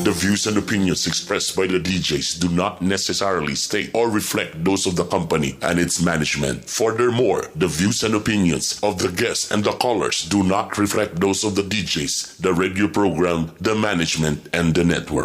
The views and opinions expressed by the DJs do not necessarily state or reflect those of the company and its management. Furthermore, the views and opinions of the guests and the callers do not reflect those of the DJs, the radio program, the management, and the network.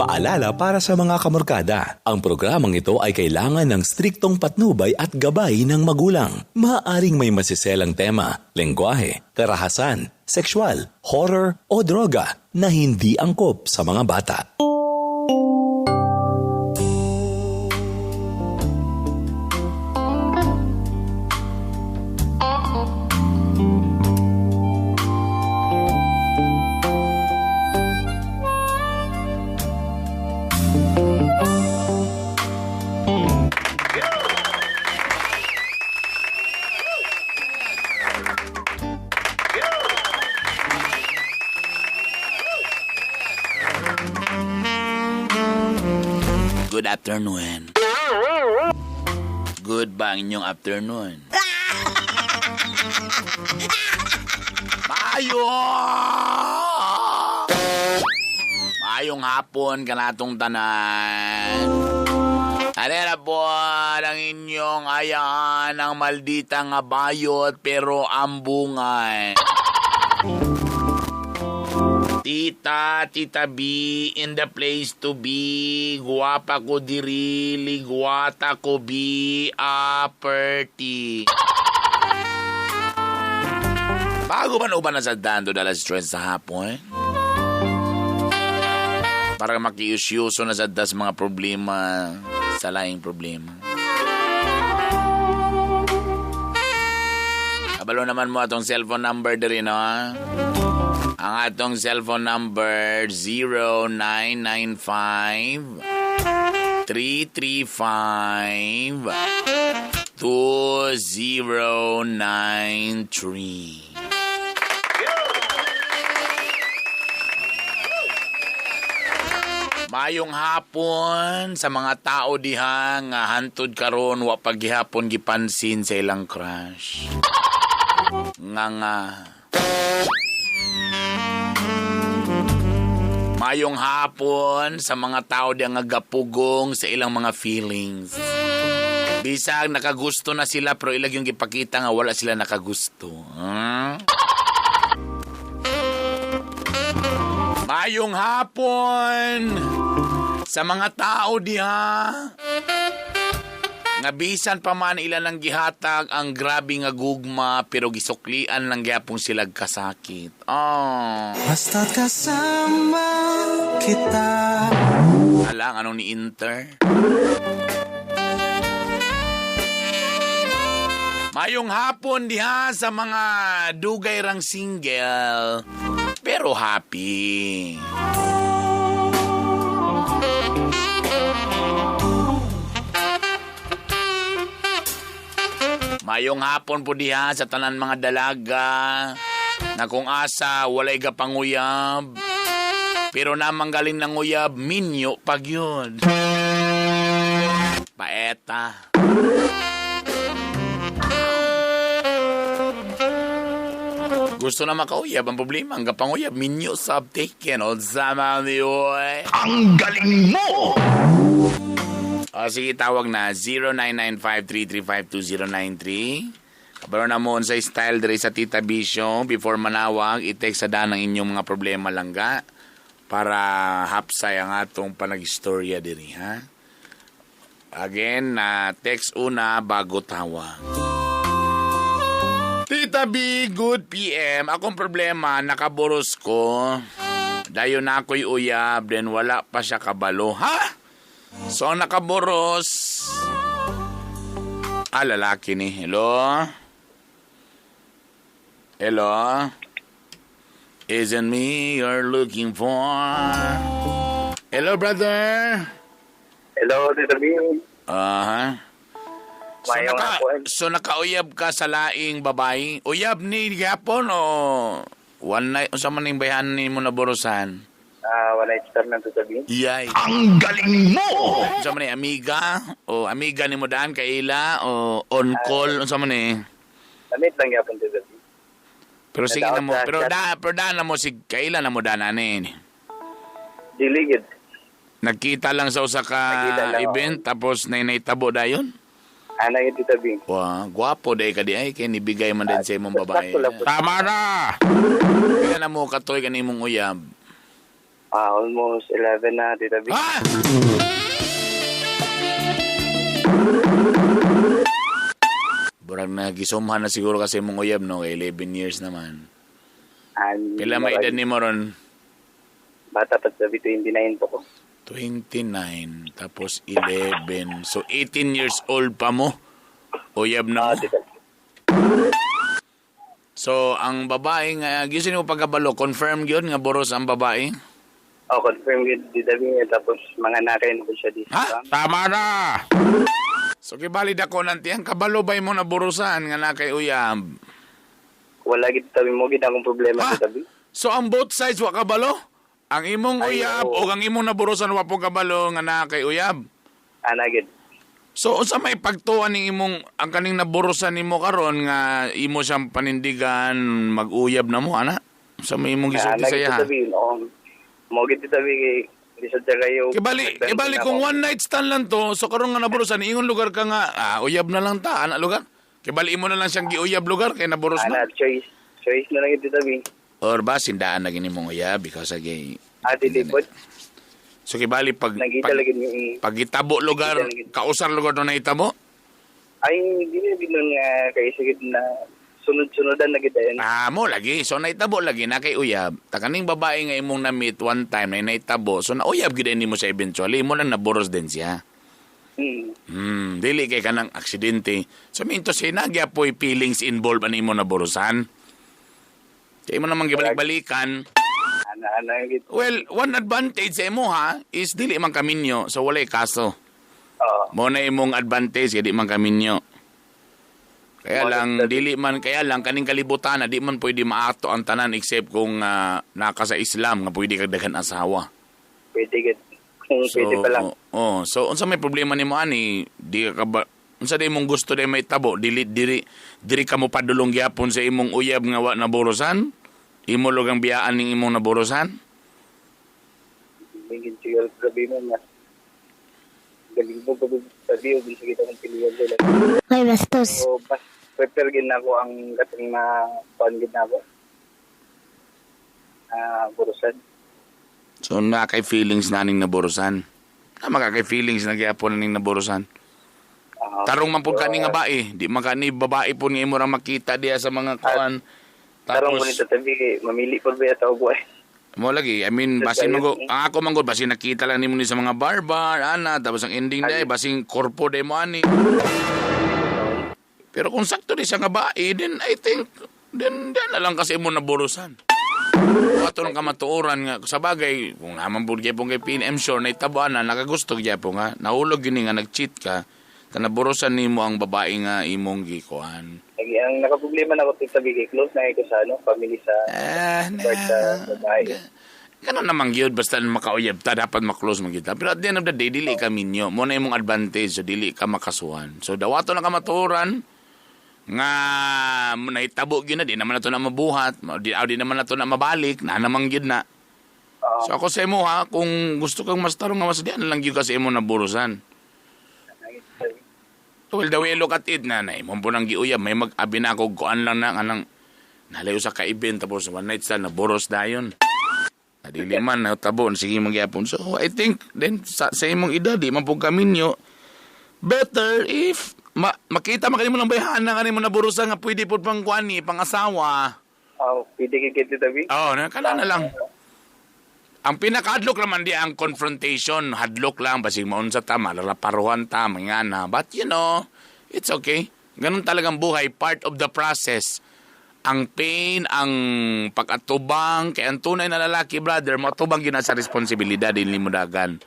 Paalala para sa mga kamorkada, ang programang ito ay kailangan ng striktong patnubay at gabay ng magulang. Maaaring may masiselang tema, lengguwahe, karahasan, sexual, horror o droga na hindi angkop sa mga bata. Good afternoon. Good ba ang inyong afternoon? Maayo! Maayong hapon kanatong tanan. Alera po ang inyong ayaan ang maldita nga bayot pero ambungan. Tita, Tita B, in the place to be. Guwapa ko diri, ligwata ko B, aperti. Bago ba uban na sa dando dala stress sa hapon? Para makiusyuso na sa das mga problema, sa laing problema. Kabalo naman mo atong cellphone number diri, no? Ang atong cellphone number 0995 335 2093. Mayong hapon sa mga tao diha nga hantud karon wa paghihapon gipansin sa ilang crush. Nga nga. Mayong hapon sa mga tao diha nga gapugong sa ilang mga feelings. Bisag nakagusto na sila pero ilag yung gipakita nga wala sila nakagusto. Hmm? Mayong hapon sa mga tao diha nga bisan pa man ilan ang gihatag ang grabe nga gugma pero gisuklian lang gyapon sila kasakit. Oh. Basta't kasama kita. Alang anong ni Inter? Mayong hapon diha sa mga dugay rang single pero happy. Mayong hapon po diha sa tanan mga dalaga na kung asa walay gapanguyab pero namang galing ng uyab minyo pag yun. Paeta. Gusto na makauyab ang problema ang gapanguyab minyo sub taken old sama ni oy. Ang galing mo! O, sige, tawag na 0995-335-2093. Kabalo na mo sa style diri sa Tita B Show. Before manawag, i-text sa daan ang inyong mga problema langga para hapsay ang atong panagistorya diri, ha? Again, na text una bago tawag. Tita B, good PM. Akong problema, nakaboros ko. Dayon na ako'y uyab, then wala pa siya kabalo. Ha? So, ang nakaboros... Ah, lalaki ni. Hello? Hello? Isn't me you're looking for? Hello, brother? Hello, Tita B. Aha. So, Mayong hapon. so nakauyab ka sa laing babae? Uyab ni gapon o one night? Unsa man ning bayhan ni mo naborosan? Wala star ng Tita B. Yay. Ang galing mo! Unsa man ni amiga o amiga ni mo daan kaila o on call unsa man ni? Namit lang yapon, Tita B. Pero sige na mo, Nadaot sa pero chat. da, pero da na mo si kaila na mo daan ani. Dili gid. Nagkita lang sa usa ka Nagkita lang, event tapos nay naitabo dayon. Ana gid, Tito Bing. Wa, gwapo day ka di ay kay nibigay man din sa imong babae. Sakto lang po. Tama na. Pila na mo katoy kani imong uyab? Almost 11 na, Tito Bing. Ha? Burag nagisumhan na siguro kasi imong uyab no, kay 11 years naman. And, Pila may edad nimo ron? Bata pa, Tito Bing, 29 po ko. 29 tapos 11. So 18 years old pa mo. Uyab na mo. Tito. So ang babae nga gisin mo pagkabalo, confirm gyud nga boros ang babae. Oh, confirm gid, Tito Bing. Tapos mga nakay na po siya dito. Ha? Tama na. So kibali dako nanti ang kabalo bay mo na borusan nga na kay uyab. Wala gid, Tito Bing. Mo gid akong problema, Ha? Tito Bing. So ang both sides wa kabalo? Ang imong Ay, uyab oo. o ang imong naburusan wa po kabalo nga naa kay uyab. Ana gid. So unsa may pagtuan ning imong ang kaning naburusan nimo karon nga imo siyang panindigan mag-uyab na mo ana? Unsa may imong gisulti Ana sa gid, iya? Tito Bing. Oo. Mo gid, Tito Bing, kay lisod siya kayo. Kibali, kibali kung one night stand lang to, so karon nga naburusan ingon lugar ka nga uyab na lang ta ana lugar. Kibali imo na lang siyang giuyab lugar kay naburos Ana, na. choice. Choice na lang gid, Tito Bing. Or ba sindaan na gini mong uyab because agay. Dili po. So kibali pag Nagita pag, lagi yung pag gitabo lugar, Nagita lagi. kausar lugar to nahitabo? Ay, hindi na nun nga kay sige na sunod-sunodan na gid ayon. Mo lagi. So naitabo lagi na kay uyab. Takaning babae nga imong na-meet one time na naitabo. So nauyab gid nimo siya eventually. Imo lang naboros din siya. Dili kay kanang aksidente. So minto siya nagyapoy feelings involved ani imo naborosan. Kay imo namang gibalik-balikan. Ana gid. Well, one advantage sa imo ha is dili man kaminyo, so walay kaso. Oo. Mo na imong advantage kay di man kaminyo. Kaya Mo na lang dili man kaya lang kaning kalibutan na di man pwede maato ang tanan except kung naka sa Islam nga pwede kag daghan asawa. Pwede gid. Kung pwede pa lang. Oh, so unsa may problema nimo ani? Di ka ba unsa day imong gusto day may tabo? Dili diri diri ka mo padulong gyapon sa imong uyab nga wa naborosan? Imo lugang biyaan ning imong naborosan? Mingin siguro gabi mo mas galing mo gabi sabi og sige ta kung pilihan sila. Ay, bastos. So mas prepare gid nako ang katong na kuan gid nako. Burusan. So na kay feelings na ning naborosan. Na makakay feelings na gyapon ning naborosan. Tarong man pud kani nga bae, di man kani babae pud nga imo ra makita diya sa mga kuan. Tarong Tapos mo nito tabi kay mamili pud ba ta og buhay. mo lagi, I mean, basin mo ang ako man gud basin nakita lang nimo ni sa mga bar ana, tapos ang ending day basin korpo day mo ani. Pero kung sakto di siya nga bae, then I think then na lang kasi mo naborosan. Ato ng kamatuoran nga sa bagay kung naman pud gyapon kay pin, I'm sure na itabuan na nakagusto gyapon nga nahulog gini nga nag-cheat ka, ta naborosan nimo ang babae nga imong gikuan. Lagi ang nakaproblema na ko tabi kay close na ko sa ano, family sa part sa babae. Ganun naman gyud basta makauyab ta dapat maklose man kita. Pero at the end of the day dili ka minyo. Mo na imong advantage so dili ka makasuhan. So dawato na kamatuoran nga naitabo gyud na di naman nato na mabuhat, di naman nato na mabalik, na naman gyud na. So ako sa imo ha, kung gusto kang mas tarong nga mas di lang gyud ka sa imo naburusan. Well, the way I look at it, na imong po nang giuyab, may mag-abi na ako, kuan lang na, anang, nalayo sa ka-event, tapos one night stand, naboros dayon. Nadili man, natabon, sige magyapon. So, I think, then, sa imong edad, di man po kaminyo, better if, makita man kanimo ng bayhana, kanimo naburusan nga pwede po pang kuan ni, pang asawa. Oh, pwede kay Tito Tabi? Oo, oh, kana na lang. Ang pinakadlok naman di ang confrontation, hadlok lang, basig maunsa ta, malalaparuhan ta, mga na. But you know, it's okay. Ganun talagang buhay, part of the process. Ang pain, ang pag-atubang, kaya ang tunay na lalaki, brother, matubang yun na sa responsibilidad, din mo dagan.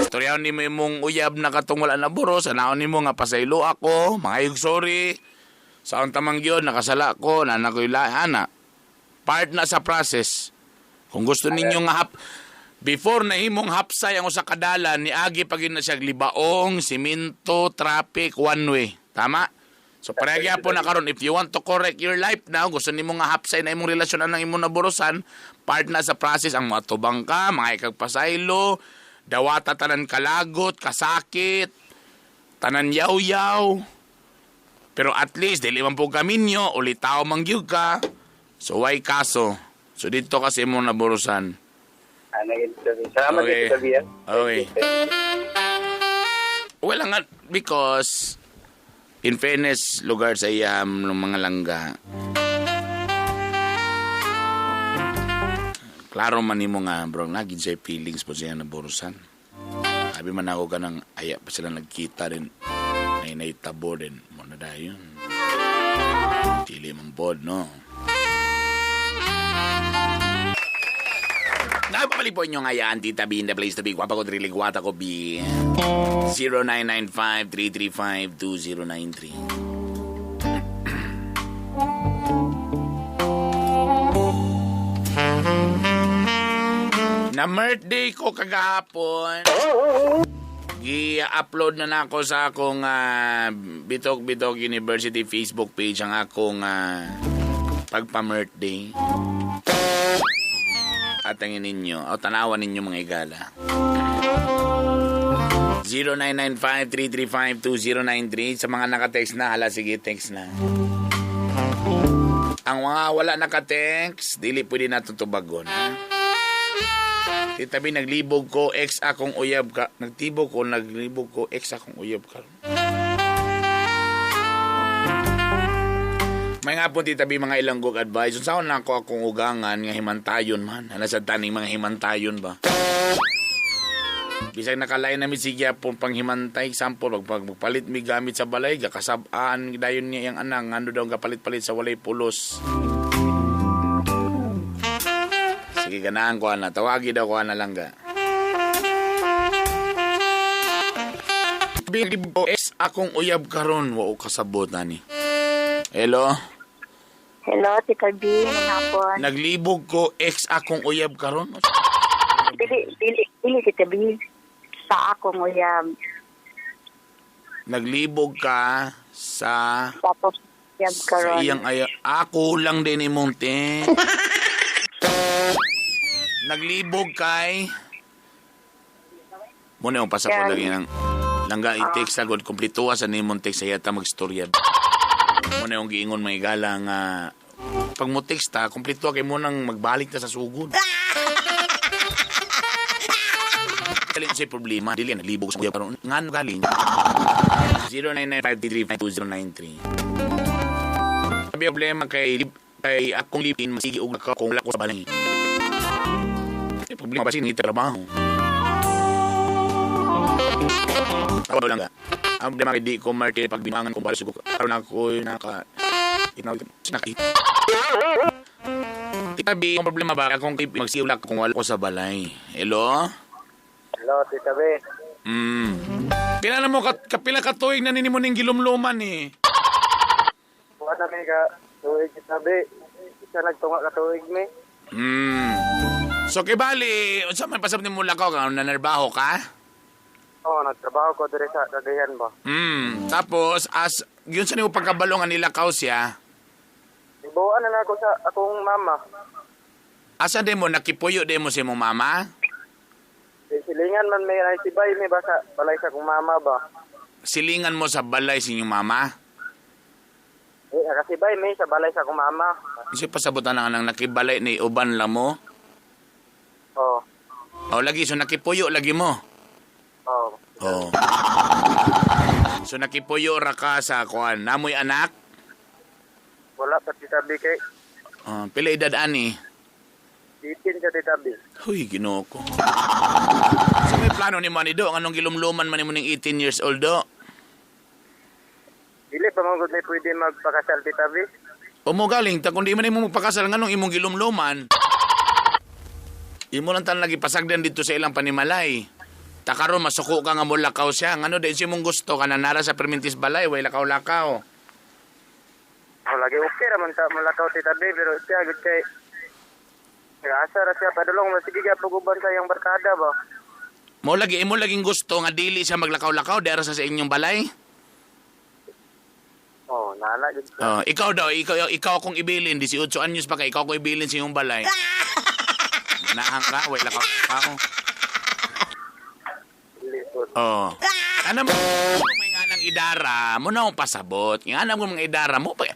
Istoryahan ni mo imong uyab na katong wala na buros, anaon nimo nga pasaylo ako, mga sorry, sa tamang yun, nakasala ko, nana ko ana. Part na sa process. Kung gusto ninyo nga before na himong hapsay ang usa ka dalan, niagi pa gyud na siya libaong, simento, traffic, one way. Tama? So pareha po na karon, if you want to correct your life now, gusto nimo nga hapsay na imong relasyon anang imong naborosan, Part na sa process ang mga tubang ka, mga ikagpasaylo, dawata tanan kalagot, kasakit, tanan yaw-yaw. Pero at least, dili man po kaminyo, ulitaw man gyud ka. So, why kaso? So, dito kasi mo naburusan. Ano yun, Tita B. Salamat, Okay. Tita B. ah. Okay. Well, nga, because in fairness, lugar sa iyam ng mga langga, klaro man nimo nga, bro, naging siya feelings po siya naburusan. Sabi man ako ka ng aya pa sila nagkita rin, ay naitabo din, mo na dayon. Dili man pod, no? Napapalik po inyong hayaan, Tita B, in the place to be. Gwapa ko, drilig, gwata ko, B. 0995-335-2093. Na birthday ko kagahapon. Gi-upload na nako sa akong Bitok Bitok University Facebook page ang akong pagpa-birthday. At ang ninyo, o tanawan ninyo mga igala. 0995-335-2093. Sa mga nakatext na, hala sige, text na. Ang mga wala nakatext, dili pwede na tutubagon. Ha? Tita B, naglibog ko, ex akong uyab ka. Nagtibog ko, naglibog ko, ex akong uyab ka. May nga po, Tita B, mga ilang good advice. Unsaon na ako akong ugangan nga himantayon man. Ano sa taning mga himantayon ba? Bisag nakalain na mi sige po panghimantay. Example, pag magpalit mi gamit sa balay, gakasabaan dayon niya yang anak ngano daw gapalit-palit sa walay pulos. Sige, ganahan ko ana. Tawagi daw ko ana lang ga. Bibo ex akong uyab karon wa kasabot ani. Hello? Hello, Tita B. Hapon. Naglibog ko ex akong uyab karon. Dili, dili, dili, Tita B. Sa akong uyab. Naglibog ka sa Tapos uyab karon. Sa iyang ayaw. Ako lang din imong te. Naglibog kay Muna yung pasapot lagi ng langga i-text agad kumplituwa sa nimong text sa yata magstorya. Muna yung giingon may gala nga pag mo text ta, kumplituwa kay mo nang magbalik ta sa sugod. Dali siya problema, dili naglibog sa karon. Ngano galing? 0995-335-2093. Sabi problema kay akong lipin masigi og naka kung lako sa balay. May problema ba siya trabaho? Ako lang ka. Ang problema kay di ko martir pag binangan ko para sugo. Karon ako naka sinakit. Tita B, ang problema ba akong magsiulak kung wala ko sa balay. Hello? Hello, Tita B. Pila na mo kapila ka tuig na nini mo ning gilumluman eh. Wala na may ka tuig, Tita B. Isa nagtunga ka tuig mi. So kay bali, unsa man pasab nimo lakaw ka nanarbaho ka? Oo, nagtrabaho ko dire sa Cagayan ba. Tapos as yun sa nimo pagkabalo nga nilakaw siya. Ibuan na ako sa akong mama. Asa din mo nakipuyo din mo sa imong mama? Silingan man may ay sibay may ba sa balay sa akong mama ba. Silingan mo sa balay sa inyong mama? Eh, kasibay may sa balay sa akong mama. Kasi pasabutan na nga nang nakibalay ni uban lang mo. Oo. O lagi, so nakipuyo lagi mo. Oo. Oo. So nakipuyo ra ka sa kuan. Namoy anak? Wala pa Tita B kay Pila edad ani? 18 sa Tita B. Huy, Ginoo ko. So may plano ni Manny do, anong gilumluman man nimo ning 18 years old do? Dili pa man gud may pwede magpakasal Tita B. O mo galing, ta kung di man nimo magpakasal nganong imong gilumluman? Imo lang tan lagi pasagdan dito sa ilang panimalay. Ta karon masuko ka nga mo lakaw siya. Ngano di siya mong gusto ka nara sa Permintis balay, way lakaw-lakaw. Oh, lagi okay ra man ta mulakaw Tita B pero siya gud kay nag-asa ra siya padulong sige gyud uban sa iyang barkada ba. Mo lagi imo laging gusto nga dili siya maglakaw-lakaw dara sa inyong balay. Oh, nana gud. Oh, ikaw daw, ikaw akong ibilin 18 anyos pa ka, ikaw akong ibilin sa inyong balay. Ganahan ka, way lakaw ka. Dili po. Oh. Ano mo may nga ng idara, mo na akong pasabot. Nga na mo mga idara mo pa,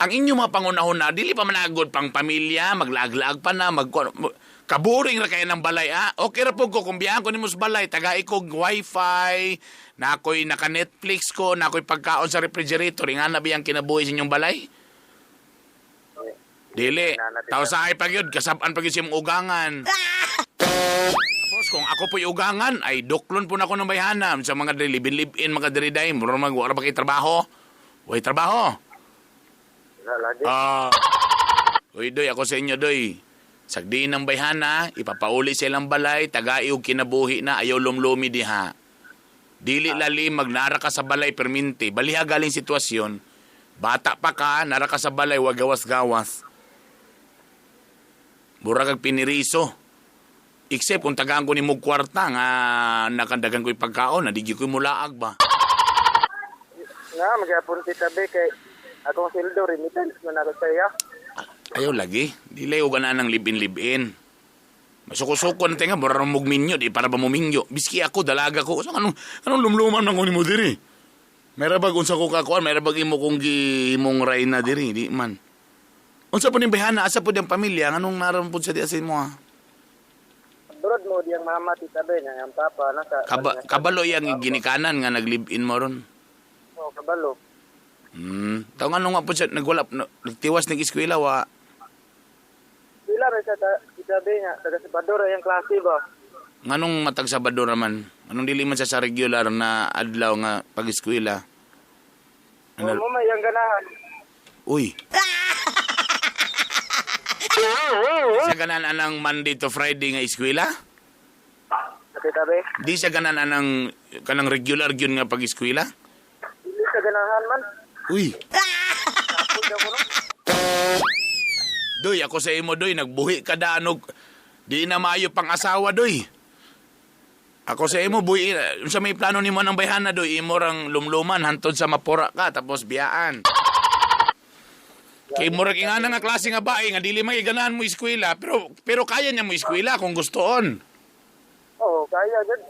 ang inyong mga pangunahon na dili pa managod pang pamilya, maglaag-laag pa na, mag kaboring ra kayo ng balay ah. Okay ra po ko kung biyahan ko nimo sa balay, tagai ko wifi, na ako'y naka-Netflix ko, na ako'y pagkaon sa refrigerator, nga na biyang kinabuhi sa inyong balay? Dili. Tao sa ay pagyud, kasab-an pagyud sa imong ugangan. Tapos kung ako po'y ugangan, ay duklon po na ako ng bayhana sa mga diri live-in, mga diri day, mura mag wala pa kay trabaho. Way trabaho. Wala lagi. Ah. Uy, doy, ako sa inyo, doy. Sagdiin ng bayhana, ipapauli sa ilang balay, tagai og kinabuhi na, ayaw lumlumi diha. Dili lalim, magnara ka sa balay perminti. Baliha galing sitwasyon. Bata pa ka, nara ka sa balay, wag gawas-gawas. Mura kag piniriso. Except kung tagaan ko ni mong kwarta nga nakandagan ko'y pagkaon, na di gyud ko'y mulaag ba. Nga, magyapon Tita B kay akong sildo, remittance man ako sa iya. Ayaw lagi. Dili og ana ng live-in. Masuko-suko na tinga, mura mong minyo, di para ba mo mingyo. Biski ako, dalaga ko. So, anong, anong lumluman man ko nimo diri? Mayra bag unsa ko kakuan, mayra bag imo kong gi imong rayna diri, di man. Unsa po ning bayhana, asa po diyang pamilya, anong naram po sa di asa mo ha? Abroad mo diyang mama Tita B, nga ang papa nasa Kabalo yang ginikanan nga nag-live-in mo ron. Oh, kabalo. Taw nga nga po siya, nagwala, nagtiwas nag-eskwela, wa. Sila rin sa Tita B nga taga Sabador ang klase ba. Nganong matag Sabado raman? Anong dili man siya sa regular na adlaw nga pag-eskwela? Ano? Ano? Mo may ang ganahan. Uy. Sa ganan anang Monday to Friday nga eskwela? Sa Tita B. Di siya ganan anang kanang regular gyud nga pag-eskwela? Dili sa ganahan man. Uy. Tapos daw ko no. Doy, ako sa imo doy, nagbuhi ka daan og di na maayo pang asawa doy. Ako sa imo buhi sa may plano nimo ng bayhana doy, imo rang lumluman hantod sa mapura ka tapos biyaan. Kay murag ingana nga klase nga bae nga dili may ganahan mo eskwela pero pero kaya niya mo eskwela kung gustoon. Oh, kaya gud.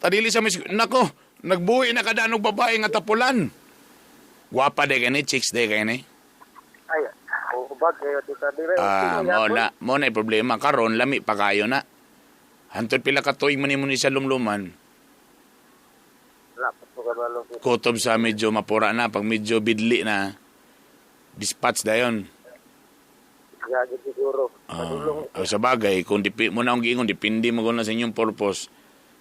Tadili sa mo nako, nagbuhi na ka daan og babae nga tapulan. Gwapa day kani, chicks day kani. Ay, ubag kayo Tita B. Ah, mo na problema karon lami pa kayo na. Hantod pila ka tuig man nimo ni sa lumluman. Wala pa po kabalo. Kutob sa medyo mapura na pag medyo bidli na. Dispatch dayon. Ya, gud siguro. Ah, Padulong. oh, sa bagay kung dipi mo na ang giingon depende mo na sa inyong purpose.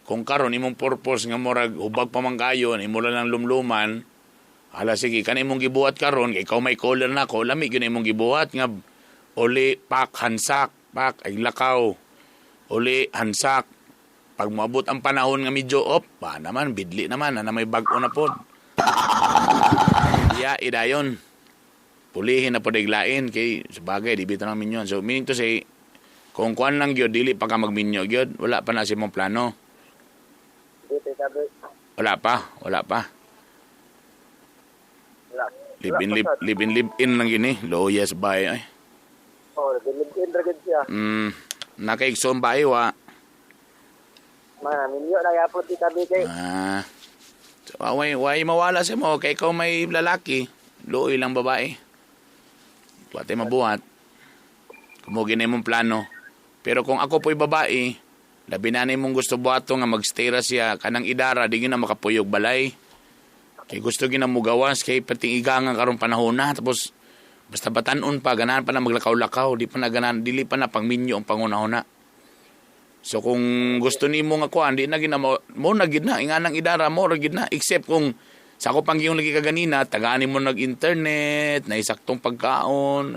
Kung karon imong purpose nga murag hubag pa man kayo, imo lang lumluman, hala sige kanang imong gibuhat karon kay ikaw may caller na ko, lami gyud na imong gibuhat nga uli pak hansak, pak ay lakaw. Uli hansak. Pag moabot ang panahon nga medyo op, ba naman bidli naman na may bag-o na pod. Ya idayon. Pulihin na pod iglain kay sa bagay di bitaw nang minyo. So meaning to say kung kuan lang gyud dili pa ka magminyo gyud, wala pa na sa imong plano. Di Tita B. Wala pa, wala pa. Wala. Live in live, live in live in lang gini. Loyas bay ay. Oh, live-in ra gud siya. Nakaigsoon ba ay wa? Mga minyo na yapon Tita B kay. Ah. So, way mawala sa mo kay ikaw may lalaki, luoy lang babae. Wa tay mabuhat. Kumugi na imong plano. Pero kung ako po'y babae, labi na nimong gusto buhato nga magstay ra siya kanang idara di gyud na makapuyog balay. Kay gusto gyud na mugawas kay perting igangan karong panahon na tapos basta batanon pa ganahan pa na maglakaw-lakaw, di pa na ganahan, dili pa na pangminyo ang pangunahon na. So kung gusto nimo nga kuan, di na gid na mo, mo na gid na inganang idara mo ra gid na except kung sa ako pang lagi kaganina tagaan mo nag-internet, na isaktong pagkaon.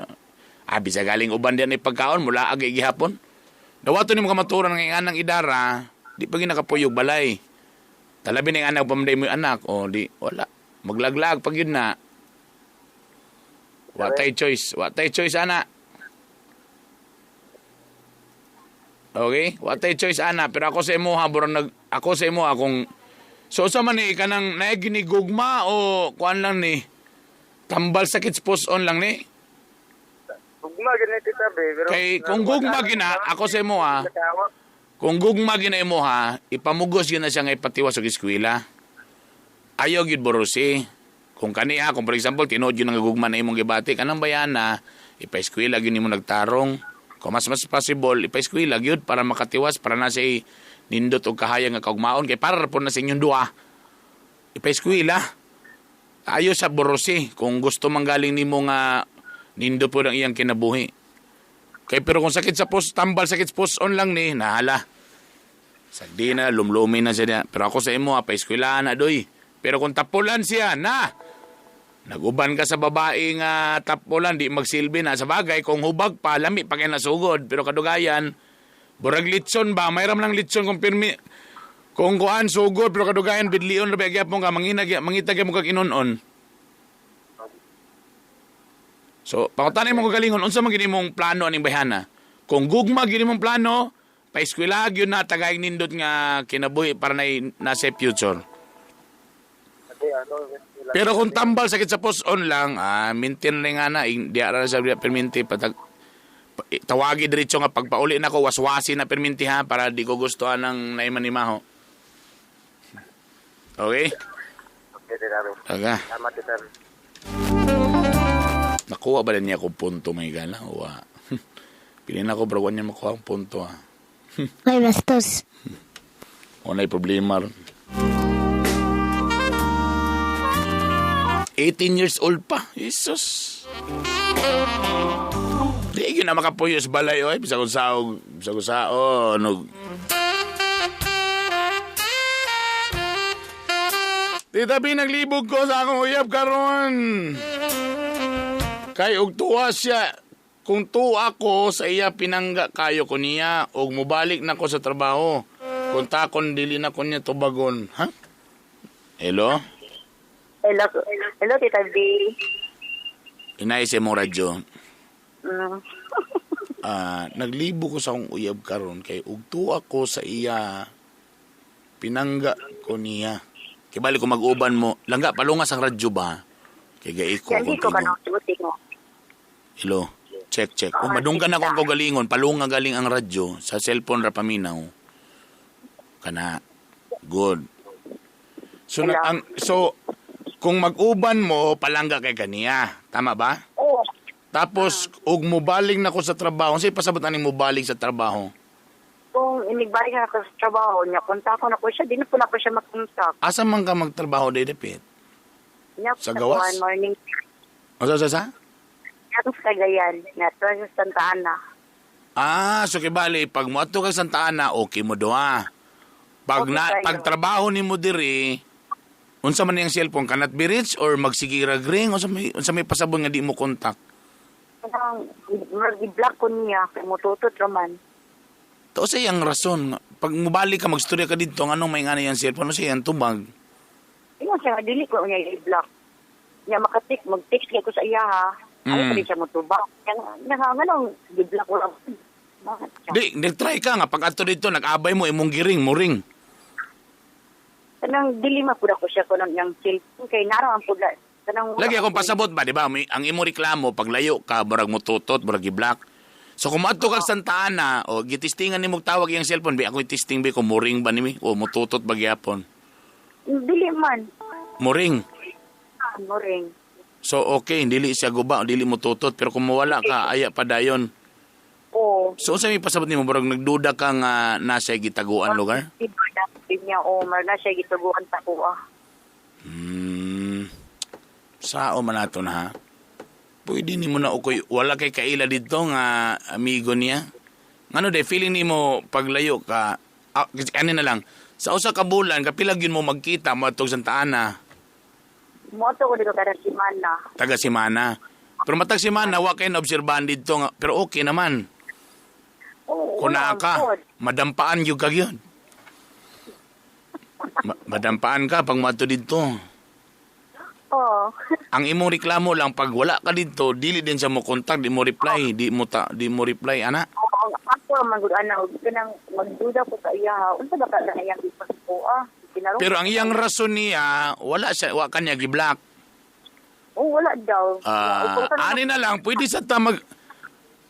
Ah, bisa galing uban diyan ay pagkaon mula agay gihapon. Dawato nimo kamaturan nga inganang idara, di pa gid nakapuyog balay. Talabi na yung anak pamanday mo yung anak, o di wala. Maglaglag pag yun na. Wa tay choice, wa tay choice ana. Okay? Wa tay choice ana, pero ako sa imo ha, burang nag ako sa imo akong so sa man ni kanang naay ginigugma o kuan lang ni tambal sakit post on lang ni. Ug Gugma gid ni Tita B, pero Kay kung gugma gina, ako sa imo ha. Kung gugma gina imo ha, ipamugos gyud na siya nga ipatiwas og eskwela. Ayaw gyud borosi. Kung kaniya, kung for example, tinuod yun ang gugma na imong gibati, kanang bayana, ipa-eskwela gyud nimo nagtarong. Kung mas mas possible, ipa-eskwela gyud para makatiwas, para na siya nindot og kahayang nga kaugmaon, kay para po na sa inyong duha. Ipa-eskwela. Ayo sa borosi, kung gusto manggaling nimo nga nindot po ang iyang kinabuhi. Kay pero kung sakit sa post, tambal sakit sa post on lang ni, nahala. Sagdi na, lumlumi na siya. Pero ako sa imo, pa-eskwela na doy. Pero kung tapulan siya, na, naguban ka sa babae nga tapulan, di magsilbi na. Sa bagay, kung hubag pa, lami pa kayo nasugod. Pero kadugayan, burag litson ba? Mayroon lang litson kung pirmi. Kung kuan sugod, pero kadugayan, bidlion, rabi, agyap mo ka, mangitag mo kag inon-on. So, pakutanay mo kagalingon, unsa man gini mong plano aning bayhana? Kung gugma gini mong plano, paeskwela gyud na tagayang nindot nga kinabuhi para na nasa future. Pero kung tambal sakit sa post on lang, maintain na nga na, di ara sa perminti patag tawagi diretso nga pagpauli na ko waswasi na perminti ha para di ko gustuhan ng naiman ni Maho. Okay? Okay, Tita B. Aga. Salamat, Tita B. Nakuha ba rin niya akong punto may gala? Wa. Pili na ko bro, niya makuha ang punto ha. Ay, bastos. Wala problema ron. 18 years old pa. Jesus. Di yun na makapuyos balay oy. Bisa kung saog, bisa kung sao, ano. Tita B, naglibog ko sa akong uyab karon. Kay og tuwa siya. Kung tuwa ko sa iya pinangga kayo ko niya og mobalik na ko sa trabaho. Kung takon dili na ko niya tubagon. Ha? Hello? Hello, hello Tita B. Inay sa imong radyo. Naglibo ko sa akong uyab karon kay og tuwa ko sa iya pinangga ko niya. Kay bali ko mag-uban mo, langga palungas ang radyo ba? Kay gaiko Hindi ko kanang mo. Hello. Check, check. Kung madunggan ako ang kagalingon, palunga galing ang radyo sa cellphone ra paminaw. Kana. Good. So na, ang so kung mag-uban mo, palangga kay kaniya. Tama ba? Oo. Tapos og mobaling na ko sa trabaho, unsay pasabot aning mobaling sa trabaho? Kung inigbalik na ako sa trabaho niya, kontak ko na ko siya, di na po na ko siya makontak. Asa man ka magtrabaho day dapit? Niya, Sa gawas? Morning. Asa sa sa? Ako sa Cagayan, nga sa Santa Ana. Ah, so kibali pag moadto ka Santa Ana, okay mo doa. Pag Okay, na kayo. pag trabaho nimo diri, unsa man iyang cellphone cannot be reached or magsige ra ring unsa may pasabon nga di mo kontak. Kanang mag-block ko niya kay motutot raman. To sa iyang rason, pag mobalik ka magstorya ka didto nganong may ngana iyang cellphone unsa iyang tubag? Ingon siya nga dili ko niya i-block. Niya makatik mag-text kay ko sa iya ha. Ayaw pa rin siya motubag. Nga nga nganong gi-block ko lang. Di nag-try ka nga pag adto didto nag-abay mo imong giring mo ring. Kanang dili man pud ako siya kuno niyang cellphone kay naro ang pud kanang Lagi akong pasabot ba, di ba? May, ang imong reklamo paglayo ka murag motutot, murag gi-block. So kung moadto kag Santa Ana o gitistingan nimo tawag iyang cellphone, bi ako i-testing bi kung moring ba nimi o motutot ba gyapon. Dili man. Moring. Moring. So okay, dili siya guba, dili motutot pero kung mawala ka aya pa dayon. Oo. So unsa may pasabot nimo murag nagduda ka nga nasa gitaguan lugar? Di niya o mar na siya gituguan ta ko ah. Sao man ato na ha? Pwede nimo na ukoy wala kay kaila didto nga amigo niya. Ngano day feeling nimo paglayo ka ani na lang sa usa ka bulan kapila gyud mo magkita moadtog Santa Ana? Moto ko dito kada semana. Taga semana. Pero matag semana wa kay naobserbahan didto nga pero okay naman. Oo, Kung naa ka, madampaan gyud ka gyud. Madampaan ka pag moadto didto. Oo. Ang imong reklamo lang pag wala ka didto, dili din siya mo contact, di mo reply, di mo reply ana. Oo, ako man gud ana og kanang magduda ko sa iya. Unsa ba ka na iyang ipaspo ah? Pero ang iyang rason niya, wala siya, wa kanya gi-block. Oo, wala daw. Ani na lang, pwede sa ta mag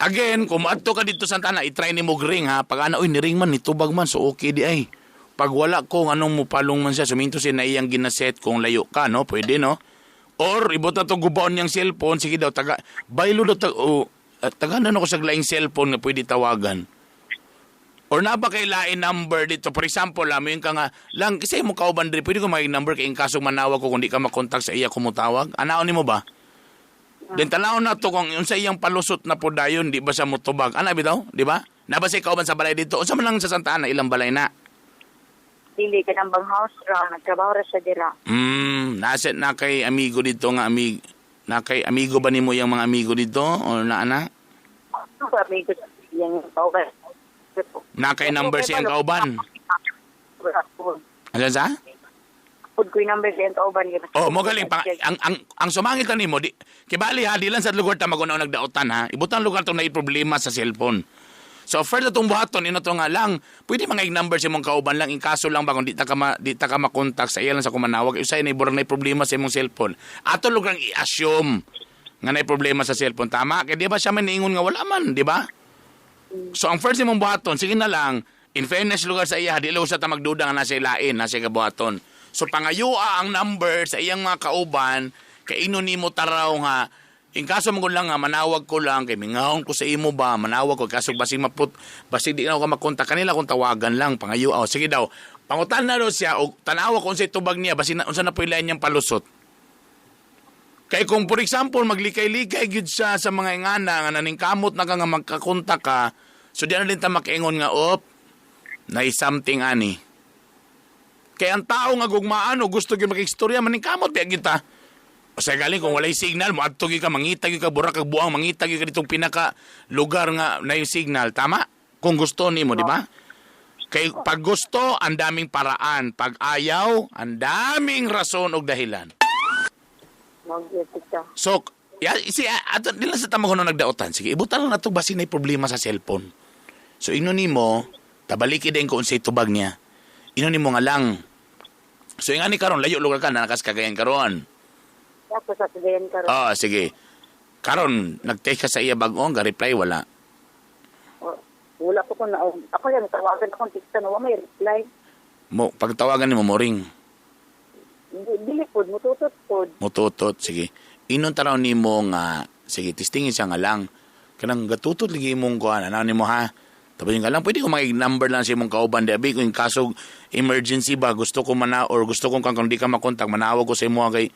Again, kung moadto ka dito sa Santa Ana, i-try nimo ring ha. Pag ana, uy, niring man, nitubag man, so okay di ay. Pag wala ko, anong mupalong man siya, suminto siya na iyang ginaset kung layo ka, no? Pwede, no? Or, ibot na to gubaon niyang cellphone, sige daw, taga, baylo daw, taganan ako sa laing cellphone nga pwede tawagan. Or na ba kay lain number dito? For example, amin ka nga, lang, kasi mo kauban diri, pwede ko maging number kay in kaso manawag ko kung di ka makontak sa iya kung mutawag. Anaon nimo ba? Then tanawon na to kung unsa iyang palusot na po dayon, di ba siya mutubag? Ana bitaw, di ba? Na ba siya kauban sa balay dito? Unsa man lang sa Santa Ana, ilang balay na? Dili ka nang bang house ra, nagtrabaho ra siya dira. Nasa na kay amigo dito nga amig, na kay amigo ba nimo yang mga amigo dito o na ana? Ano ba amigo yang kauban? Na kay number siyang kauban. Ano sa? Pud ko yung number siyang kauban. Oh, mo galing pa ang sumangit na nimo di kibali ha, di lang sa lugar ta magunaw nagdaotan ha. Ibutang lugar to na problema sa cellphone. So first atong buhaton ino to nga lang, pwede mga number sa imong kauban lang in kaso lang ba kung di ta ka makontak sa iya lang sa kumanawag usay na iburang na problema sa imong cellphone. Ato lugar i-assume nga na problema sa cellphone, tama? Kay di ba siya man niingon nga wala man, di ba? So ang first imong buhaton, sige na lang, in fairness lugar sa iya, di lang sa ta magduda nga nasa ilain, nasa kabuhaton. So pangayua ang number sa iyang mga kauban, kay ino nimo taraw nga in kaso mo lang nga manawag ko lang kay mingahon ko sa imo ba, manawag ko kaso basig maput, basig di na ako makontak kanila kung tawagan lang pangayua. O, sige daw, pangutan na daw siya og tanawa kung unsay tubag niya basig na, unsa na po ilain niyang palusot. Kay kung for example maglikay-likay gyud siya sa mga ingana nga naningkamot na ka nga magkakontak ka, so di na din ta makaingon nga op na something ani. Kay ang tao nga gugmaan o gusto gyud makistorya maningkamot biya gyud ta. O sa galing kung walay signal moadto gyud ka, mangita gyud ka, burak kag buang, mangita gyud ka ditong pinaka lugar nga na yung signal, tama? Kung gusto nimo, di ba? Kay pag gusto, ang daming paraan, pag ayaw, ang daming rason og dahilan. So, ya, si ato di lang sa tama kuno nagdaotan. Sige, ibutan lang nato basin nay problema sa cellphone. So ino nimo, tabaliki din ko unsay tubag niya. Ino nimo nga lang. So ingani karon layo lugar ka na nakas Cagayan karon. Ako sa Cagayan karon. Oh, sige. Karon nag-text ka sa iya bag-o, ga reply wala. Oh, wala ko na. Ako yan tawagan akong text na wa may reply. Mo pagtawagan nimo mo ring. Dili pod mututot pod. Mututot, sige. Inon taraw nimo nga sige testingin siya nga lang. Kanang gatutot lagi imong kuan ana nimo ha. Tapos yung lang, pwede ko mag-number lang sa imong kauban. Di abi, kung kaso emergency ba, gusto ko mana, or gusto kong kung di ka makontak, manawag ko sa imo kay,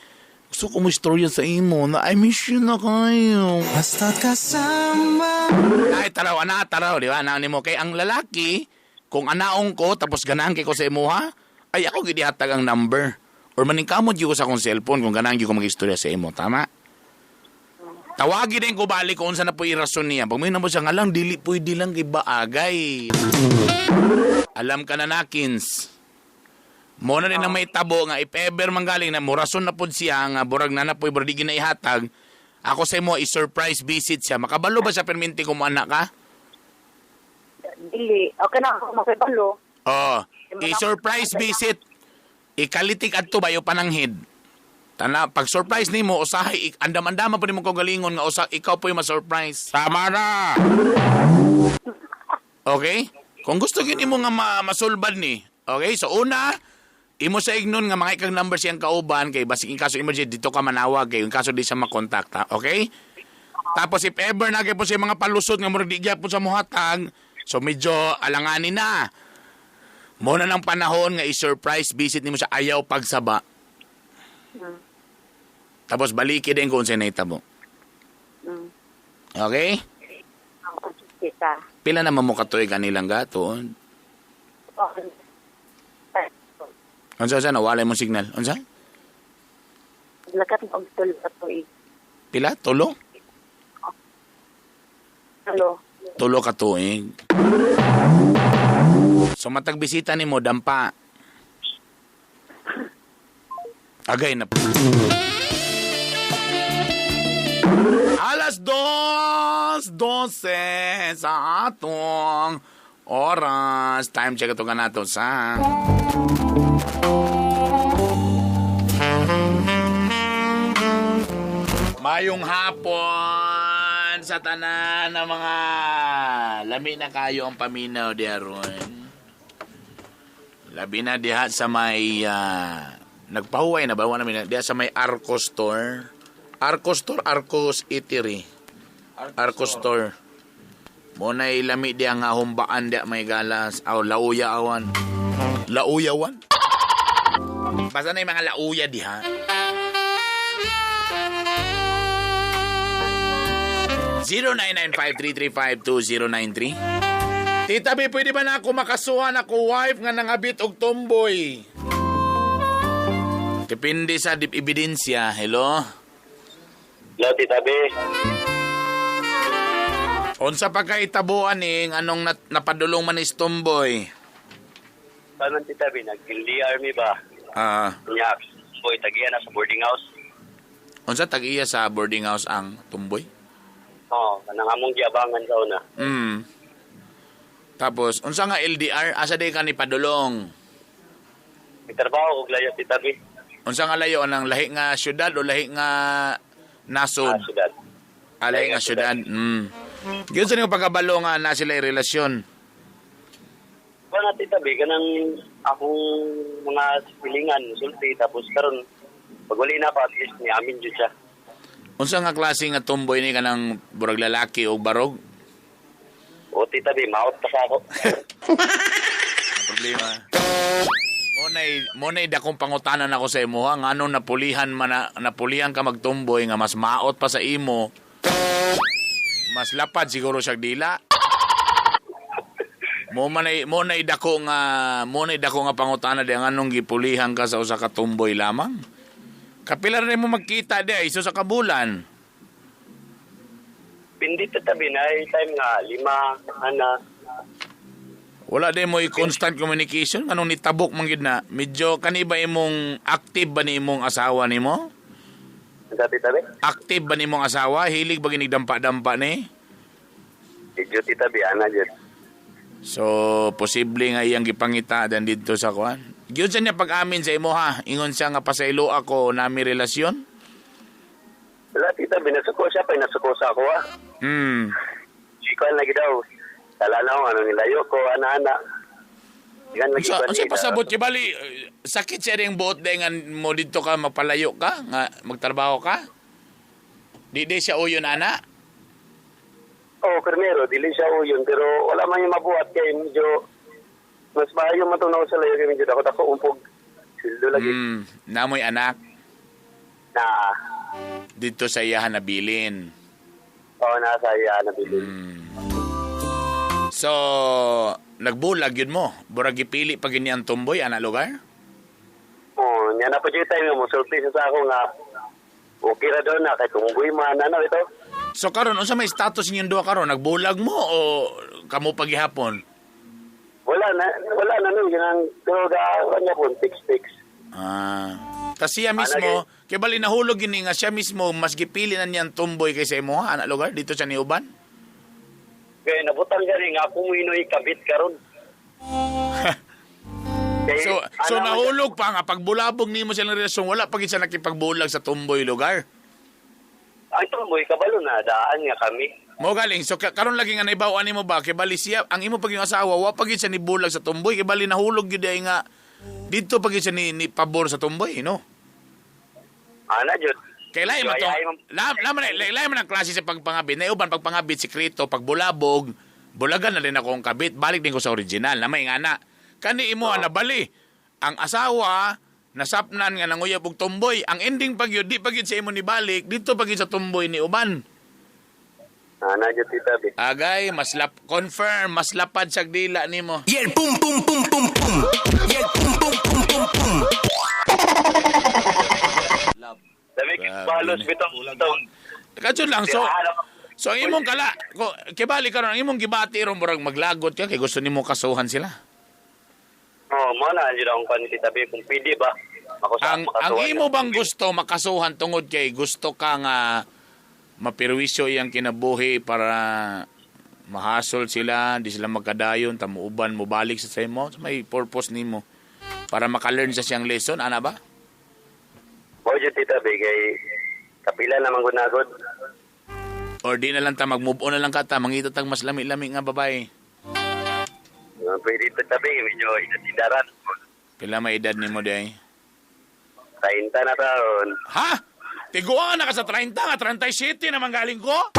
gusto ko mo istorya sa imo, na I miss you na kayo. Basta't kasama. Ay, taraw, ana, taraw, di ba? Ana nimo. Kay ang lalaki, kung anaong ko, tapos ganahan kay ko sa imo, ha? Ay, ako gidihatag ang number. Or maningkamot gyud ko sa akong cellphone kung ganahan gyud ko mag-istorya sa imo, tama? Tawagin din ko balik kung unsa na po irason niya. Pag may mo siya nga lang, dili pwede lang kay baagay. Alam ka na nakins. Mo na rin ang may tabo nga if ever manggaling na murason na pod siya nga burag na na po burag di ginaihatag. Ako sa imo i-surprise visit siya. Makabalo ba siya perminti kung anak ka? Dili. Okay na ako makabalo. Oh, i-surprise visit. Ikalitik adto bayo pananghid. Tana, pag surprise nimo usahay andam-andama pa nimo kagalingon nga usa ikaw po yung ma-surprise. Tama na. Okay? Kung gusto gyud nimo nga masulbad ni. Okay? So una, imo sa ignon nga mga ikang number siyang kauban kay basig in kaso emergency dito ka manawag kay in kaso di siya makontakta. Okay? Tapos if ever na kay po siya mga palusot nga murag di gyapon sa muhatag, so medyo alanganin na. Mo na ng panahon nga i-surprise visit nimo sa ayaw pagsaba. Tapos baliki din kung unsay nahitabo. Okay? Kita. Pila naman mo katuig kanilang gato? Unsa sa nawala mo signal? Unsa? Lakat og tulo ka tuig. Pila? Tulo? Tulo. Tulo ka tuig. So matag bisita nimo dampa. Agay na po. Alas 2:12 sa atong oras. Time check ito ka nato sa... Mayong hapon sa sa tanan ng mga lami na kayo ang paminaw di aron. Labi na diha sa may nagpahuway na ba wala namin diha sa may Arco Store. Arco Store, Arcos Eatery. Arco Store. Mo na ilami diha nga humbaan diha may galas aw lauya awan. Lauyawan? Basta na yung mga lauya diha. 0995-335-2093. Tita B, pwede ba na ako makasuhan ako wife nga nangabit og tomboy? Depende sa ebidensya. Hello? Hello, Tita B. Unsa pa kay tabuan ning anong napadulong man is tomboy? Paano, Tita B? Nag-LDR mi ba? Ah. Nya, boy, tagiya na sa boarding house. Unsa tag-iya sa boarding house ang tomboy? Oo, kanang among giabangan sa una. Mm. Tapos, unsa nga LDR? Asa di ka ni padulong? May trabaho og layo, Tita B. Unsa nga layo? Anang lahi nga syudad o lahi nga nasod? Ah, syudad. Ah, lahi nga syudad. Mm. Gyud sa nimo pagkabalo nga na sila relasyon. Wala, Tita B, kanang akong mga pilingan, sulti, tapos karon pag wali na pa, at least ni amin jud siya. Unsa nga klase nga tomboy ni kanang burag lalaki o barog? O, Tita B, maot pa sa ako. Ang problema. Mo nay dakong pangutanan ako sa imo ha, ngano napulihan man napulihan ka magtumboy nga mas maot pa sa imo. Mas lapad siguro siya dila. Mo nay dako nga pangutana di nganong gipulihan ka sa usa ka tumboy lamang. Kapila rin mo magkita di ay isa sa bulan. Pindit tabi na time nga 5 ana. Wala din mo constant communication anong nitabok man gid na. Medyo kani ba imong active ba ni imong asawa nimo? Sabi tabi? Active ba nimong asawa? Hilig ba ginigdampa-dampa ni? Medyo tita bi ana jud. So posible nga iyang gipangita dan didto sa kuan. Gyud sa niya pag-amin sa imo ha. Ingon siya nga pasaylo ako nami relasyon. Wala tita bi nasuko siya pa nasuko sa ako ha. Ikaw lagi daw. Kala na ako, ano nilayo ko, ana-ana. Unsa pasabot kay bali sakit siya ring buot day nga mo didto ka magpalayo ka nga magtrabaho ka. Di di siya uyon ana. Oh, primero dili siya uyon pero wala man yung mabuhat kay medyo mas maayo matunaw sa layo kay medyo dako umpog. Sildo lagi. Namoy anak. Na. Dito sa iyahan nabilin. Oo, nasa iyahan nabilin. So, nagbulag yun mo. Burag gipili pag ini ang tumboy, ana lugar? Oo, niya na po dyan tayo mo. Sulti sa ako nga, okay ra doon na, kay tumboy man, ano ito? So, karon unsa may status ninyong duha karon? Nagbulag mo o kamo paghihapon? Wala na nun. Yan pero kanya po, 6-6. Ah. Tas siya mismo, kay bali nahulog gini nga siya mismo, mas gipili na niyang tumboy kaysa imo, ana lugar? Dito siya ni uban? Kaya nabutang gani nga ako mo kabit karon. So nahulog pa nga pagbulabog nimo silang relasyon, wala pa gid siya nakipagbulag sa tumboy lugar. Ang tumboy kabalo na daan nga kami. Mo galing so karon lagi nga naibaw-an nimo ba kay bali siya ang imo pag yung asawa wa pa gid siya nibulag sa tumboy kay bali nahulog gyud ay nga didto pa gid siya ni pabor sa tumboy, no? Ana jud. Kay lahi man to. Lahi man ang klase sa pagpangabit. Naiuban pagpangabit sikreto, pagbulabog, bulagan na rin ako ang kabit, balik din ko sa original. Na may ngana. Kani imo oh. Nabali. Ang asawa nasapnan nga nanguyab og tumboy. Ang ending pag yun, di pag yun sa imo ni balik, dito pag yun sa tumboy ni uban. Ana jud tita bi. Agay, confirm, mas lapad sa dila nimo. Yeah, pum pum pum pum pum. Yeah, pum pum pum pum pum. Balos bitong tong. Kadyo lang so ang imong kala ko kibali karon ang imong gibati ron murag maglagot ka kay gusto nimo kasuhan sila. Oh, mo na jud ang kan tita bi kung pwede ba ang imo bang gusto makasuhan tungod kay gusto ka nga mapirwisyo iyang kinabuhi para mahasol sila, di sila magkadayon, tamuuban mo balik sa imo, so may purpose nimo para maka-learn sa siyang lesson, ana ba? Mo jud tita bi kay kapila naman gunagod. Or di na lang ta, mag-move on na lang ka ta, mangita tag mas lami-lami nga babae. Pwede ito tabi, medyo inatidaran. Pila may edad nimo day? 30 na taon. Ha? Tiguan na ka sa 30 nga, 37 naman galing ko?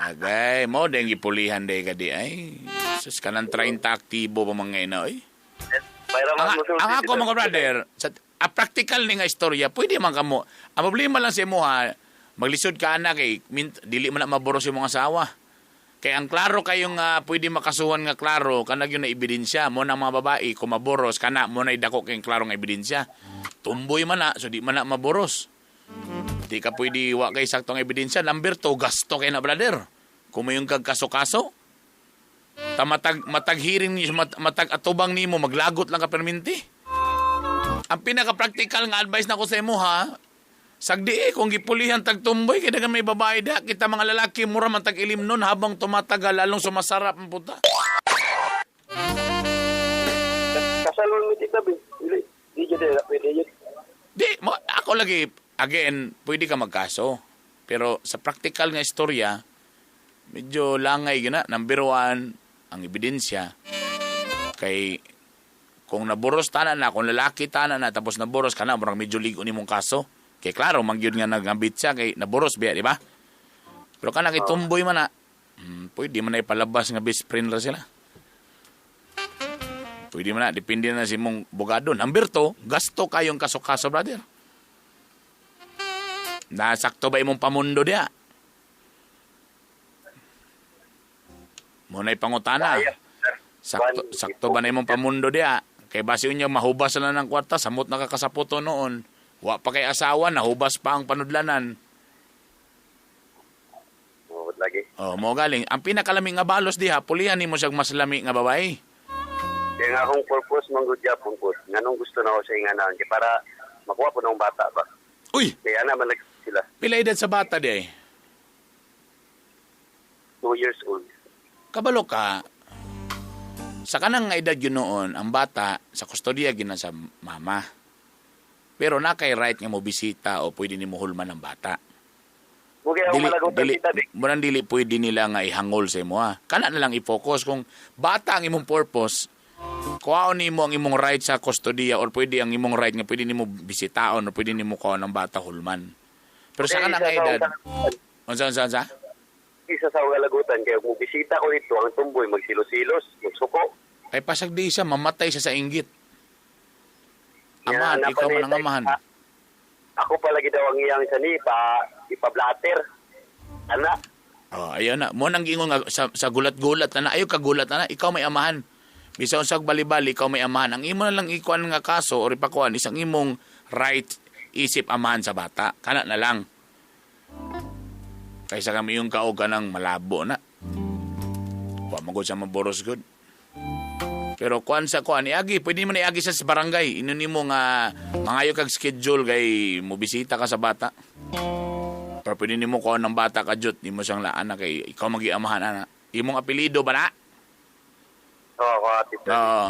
Agay, mo deng gipulihan day ka di ay. Sus kanang 30 aktibo pa mga ina oy. Ang ako mga brother, sa practical ni nga istorya, pwede man kamo. Ang problema lang sa imo ha, maglisod ka ana kay dili man na maboros yung mga asawa. Kay ang klaro kayong pwede makasuhan nga klaro kanag yun na ebidensya mo na mga babae kung maboros kana mo na idako kay klaro nga ebidensya. Tumboy man na so di man na maboros. Di ka pwede wa kay saktong ebidensya. Number 2, gasto kay na brother. Kung may yung kagkaso-kaso, ta matag hearing ni matag atubang nimo maglagot lang ka perminti. Ang pinaka-practical nga advice nako sa imo ha, sagdi kung gipulihan tag tumboy kay dagan may babae da kita mga lalaki mura man tag ilim nun habang tumatagal lalong sumasarap ang puta. Kasalon mi tita bi. Di jud pwede jud. Di mo ako lagi again pwede ka magkaso. Pero sa practical nga istorya medyo langay gina. Number 1 ang ebidensya kay kung naboros tanan na, kung lalaki tanan na tapos naboros ka na murag medyo ligo nimong kaso. Kay klaro, mangyud nga nagambit siya, kay naboros biya, di ba? Pero kanang itumboy man na, pwede man na ipalabas nga best friend ra sila. Pwede man na, depende na si mong bugado. Number 2, gasto kayong kaso-kaso, brother. Nasakto ba imong pamundo diya? Muna ipangutana. Sakto ba na imong pamundo diya? Kay base niya mahubas na ng kwarta, samot na kakasaputo noon. Wa pa kay asawa, nahubas pa ang panudlanan. Oh, lagi. Oh, mo galing. Ang pinakalaming nga balos diha, pulihan nimo siyang mas lami nga babae. Kaya nga akong purpose manggod gyapon po. Nganong gusto na ako sa inganan kay para makuha po ng bata ba. Uy, kaya naman lagi sila. Pila edad sa bata di? 2 years old. Kabalo ka. Sa kanang nga edad yun noon, ang bata sa kustodiya gina sa mama. Pero na kay right nga mo bisita o pwede nimo hulman ang bata. Dili, dili pwede nila nga ihangol sa imo ha. Kana na lang i-focus kung bata ang imong purpose, kuhaon nimo ang imong right sa kustodiya or pwede ang imong right nga pwede nimo bisitaon o pwede nimo kuhaon ang bata hulman. Pero sa kanang nga edad, unsa? Isa sa kalagutan kay kung bisita ko dito ang tumboy magsilos-silos, magsuko. Ay pasag di siya mamatay siya sa inggit. Amahan, ikaw man ang amahan. Ako palagi daw ang iyang sani, ipa-blatter. Ana. Oh, ayaw na. Mo nang giingon nga sa gulat-gulat na ayaw kagulat na ikaw may amahan. Bisan usag bali-bali, ikaw may amahan. Ang imo na lang ikuan nga kaso or ipakuan isang imong right isip amahan sa bata. Kana na lang. Kaysa kami yung kaog ka ng malabo na. Wa man gud sa maboros gud. Pero kuan sa kuan iagi, pwede mo na iagi sa barangay. Ino nimo nga mangayo kag schedule kay mo bisita ka sa bata. Pero pwede nimo kuan ng bata ka jud, nimo siyang laan na kay ikaw magiamahan ana. Imong apelyido ba na? Oo, ate. Oo.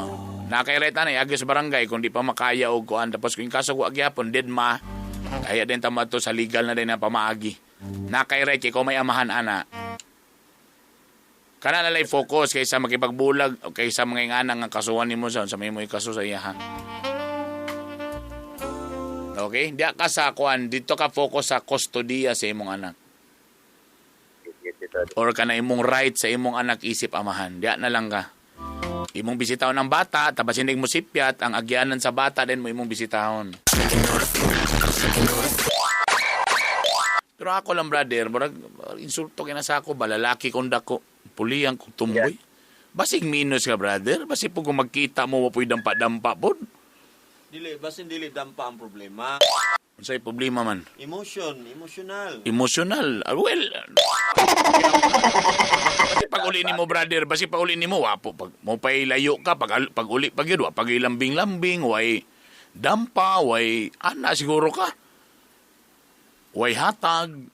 Nakay-right ana iagi sa barangay kung di pa makaya og kuan tapos kung kaso wa gyapon dead ma. Kaya din tama to sa legal na din ang pamaagi. Nakay-right kay ikaw may amahan ana. Kana na lang focus kaysa makipagbulag o kaysa mga inganang ang kasuhan nimo sa may mo ikaso sa iya ha. Okay? Diya ka sa kuan, dito ka focus sa kustodiya sa imong anak. Or kana imong right sa imong anak isip amahan. Diya na lang ka. Imong bisitahon ang bata, tapos hindi mo sipyat, ang agyanan sa bata din mo imong bisitahon. Pero ako lang brother, murag insulto kina sa ako, balalaki kong dako. Puliyang kong tumboy. Basig minus ka, brother. Basig po kung magkita mo, wapoy dampa-dampa po. Dili, basin dili dampa ang problema. Unsay problema man? Emotion, emotional. Emotional. Well, basi pag uli nimo, brother, basi pag uli nimo, wapo. Pag mo pa'y layo ka, pag uli pag yun, pag ilambing-lambing, way dampa, way ana siguro ka. Way hatag.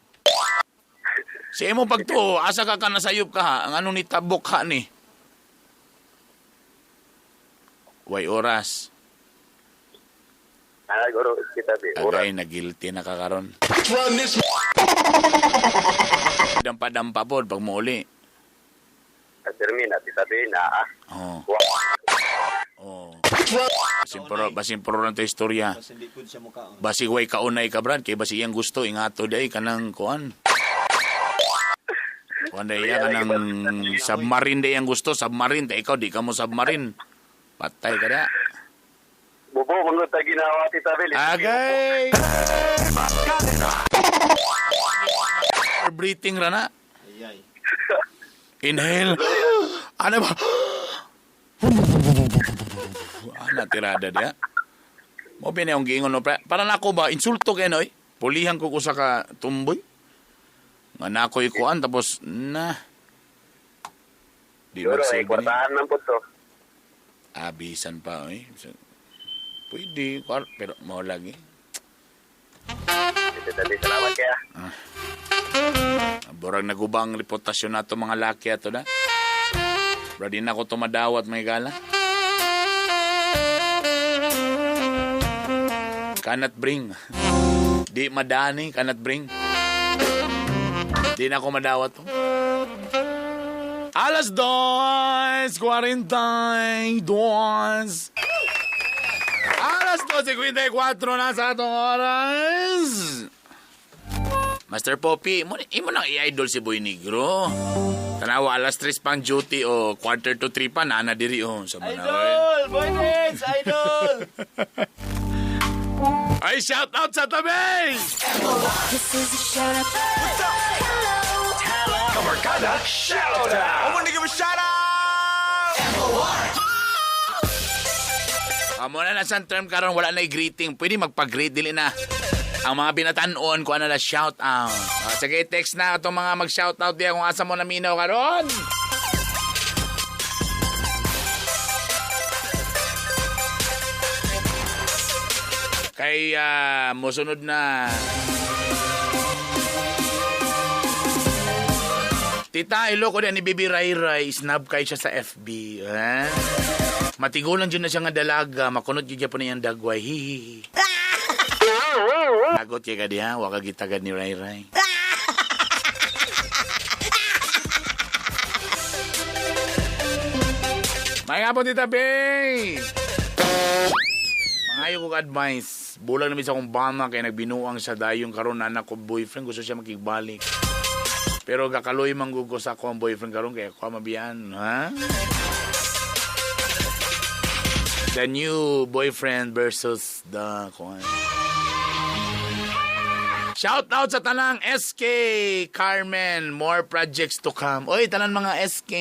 Sa imo pagtuo, asa ka nasayop ka ha? Ang anong nitabok ha ni? Way oras. Ah, guro, kita bi. Ura. Agay, nagilty na ka karon. Dampa-dampa po, pag muuli. Termina, tita B, na ah. Oh. Wa. Oh. Basin puro lang tayo istorya. Basin di pud siya mukaon. Basi way kaunay ka, Brad. Kay basi iyang gusto, ingato day, kanang kuan. Kuan day, iya, kanang submarine day ang gusto, submarine. Tay, ikaw, di ka mo submarine. Patay ka na. Bubo, manggod ta ginawa, tita B. Agay! Breathing ra na. Ay ay. Inhale. Ano ba? Ana tirada dia. Mo ba na yung giingon no pre? Para nako ba insulto kay noy? Pulihan ko sa ka tumboy. Nga na ako ikuan tapos na. Di Guro, eh, magsilbi ni. kwartahan man po to. Abisan pa oy. Pwede, pero mo lagi. Tita B, salamat kaya. Borag nagubang reputasyon nato mga laki ato na. Bro, di na ako tumadawat may gala. Cannot bring. Di madani, cannot bring. Di na ako madawat to. Alas 2:42. Alas 2:54 na sa atong oras. Master Poppy, imo nang i-idol si Boy Negro. Tanawa, alas 3 pang duty o 2:45 pa, nana diri o. Sa Manawe. Idol! Boy Neds! Idol! Ay, shout out sa tabi! This is a shout out. Kabarkada Shout Out! I want to give a shout out! Amo na na sa term karon wala na greeting. Pwede magpag-greet dili na. Ang mga binatan-on ko ano na shout out. Sige, text na itong mga mag-shout out diya kung asa mo naminaw karon. Kay mosunod na. Tita, ilo ko ni Bibi Ray Ray, snub kay siya sa FB. Eh? Matigulan dyan na siya nga dalaga, makunot yun po niyang dagway. Hihihi. Lagot kay ka diha, waka gitagad ni Ray Ray. May nga po, Tita Bay! Mangayo kong advice. Bulang namin sa akong bana kay nagbinuang siya dayong karon anak ko boyfriend gusto siya makigbalik. Pero kakaloy manggugo sa ako ang boyfriend karon kaya ako mabiyan, ha? The new boyfriend versus the kuan. Shout out sa tanang SK Carmen, more projects to come. Oy, tanan mga SK.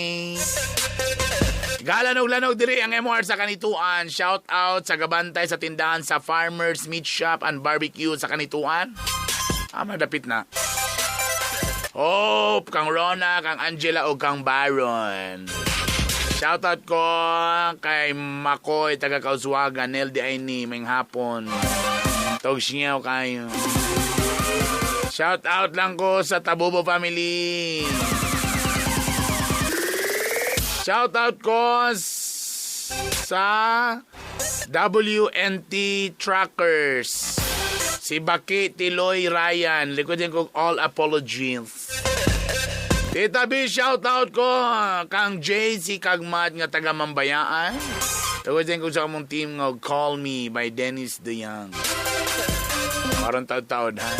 Galanog-lanog diri ang MR sa Kanituan. Shout out sa gabantay sa tindahan sa Farmers Meat Shop and Barbecue sa Kanituan. Ah, madapit na. Hope, kang Rona, kang Angela o kang Baron. Shout out ko kay Makoy, taga Kauswagan, Nel Di Aini, may hapon. Tog siya kayo. Shout out lang ko sa Tabubo family. Shout out ko sa WNT Truckers. Si Baki Tiloy Ryan. Likod din ko all apologies. Tita B, shout out ko kang JC Kagmat nga taga Mambayaan. Likod din ko sa among team nga Call Me by Dennis DeYoung. Parang taod-taod ha.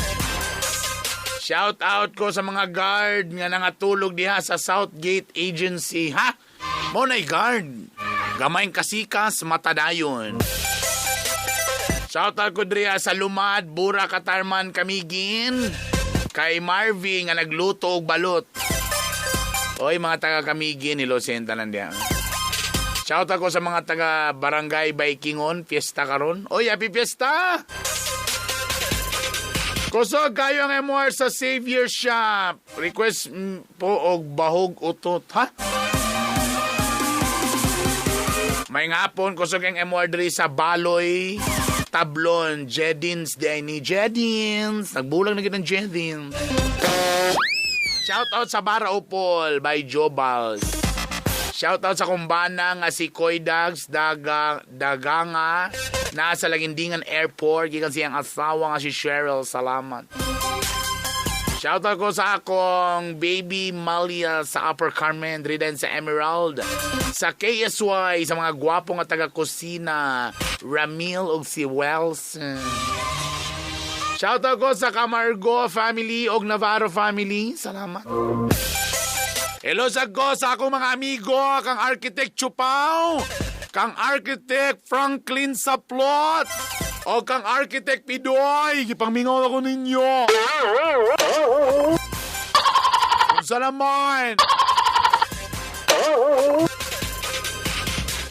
Shout out ko sa mga guard nga nangatulog diha sa Southgate Agency. Ha? Mo na'y guard. Gamayng kasikas, matadayon. Shout out ko diriha sa Lumad, Bura, Katarman, Camiguin. Kay Marvin nga nagluto og balot. Oy, mga taga Camiguin, Ilocenta lang diha. Shout out ko sa mga taga Barangay Bikingon, fiesta karon. Oy, happy fiesta! Kusog kayo ang MR sa Savior Shop. Request po og bahog utot. Ha? May ngapon, kusog ang MR diri sa Baloy, Tablon, Jedins, di ay ni Jedins. Nagbulang na gid ang Jedins. Shout out sa Bara Opol by Jobals. Shoutout sa kumbana nga si Koy Dags Daganga nasa Lagindingan Airport gikan siyang asawa nga si Cheryl. Salamat. Shoutout ko sa akong baby Malia sa Upper Carmen, diri din sa Emerald. Sa KSY, sa mga gwapo nga taga-kusina, Ramil ug si Welson. Shoutout ko sa Camargo family ug Navarro family. Salamat. Hello sa ko sa akong mga amigo, kang Architect Chupaw, kang Architect Franklin Saplot, o kang Architect Pidoy. Gipangmingaw ako ninyo. Unsa naman?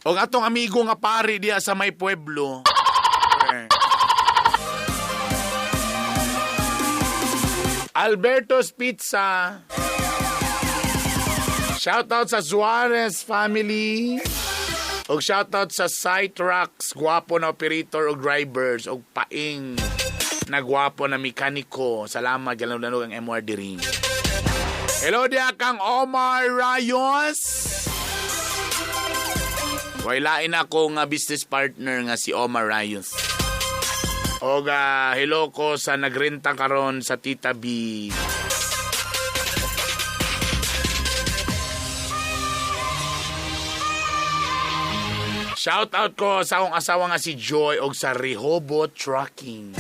O atong amigo nga pari diya sa may pueblo. Alberto's Pizza. Shoutout sa Suarez family. Og shoutout sa Site Rocks, gwapo na operator og drivers og paing na gwapo na mekaniko. Salamat galaw-lanog ang MR diri. Hello diya kang Omar Rayos. Wala ako nga business partner nga si Omar Rayos. Og hello ko sa nagrenta karon sa Tita B. Shout out ko sa akong asawa nga si Joy og sa Rehoboth Trucking.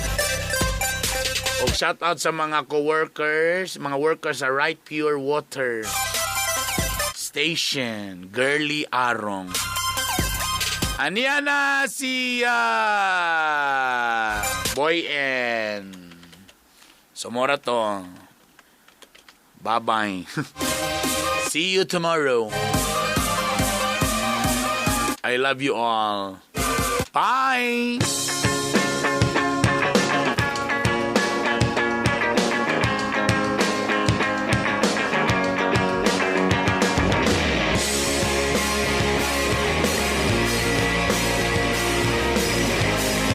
Og shout out sa mga co-workers, mga workers sa Right Pure Water Station, Girly Arong. Aniya na si Boy N. Sumora to. Bye-bye. See you tomorrow. I love you all. Bye!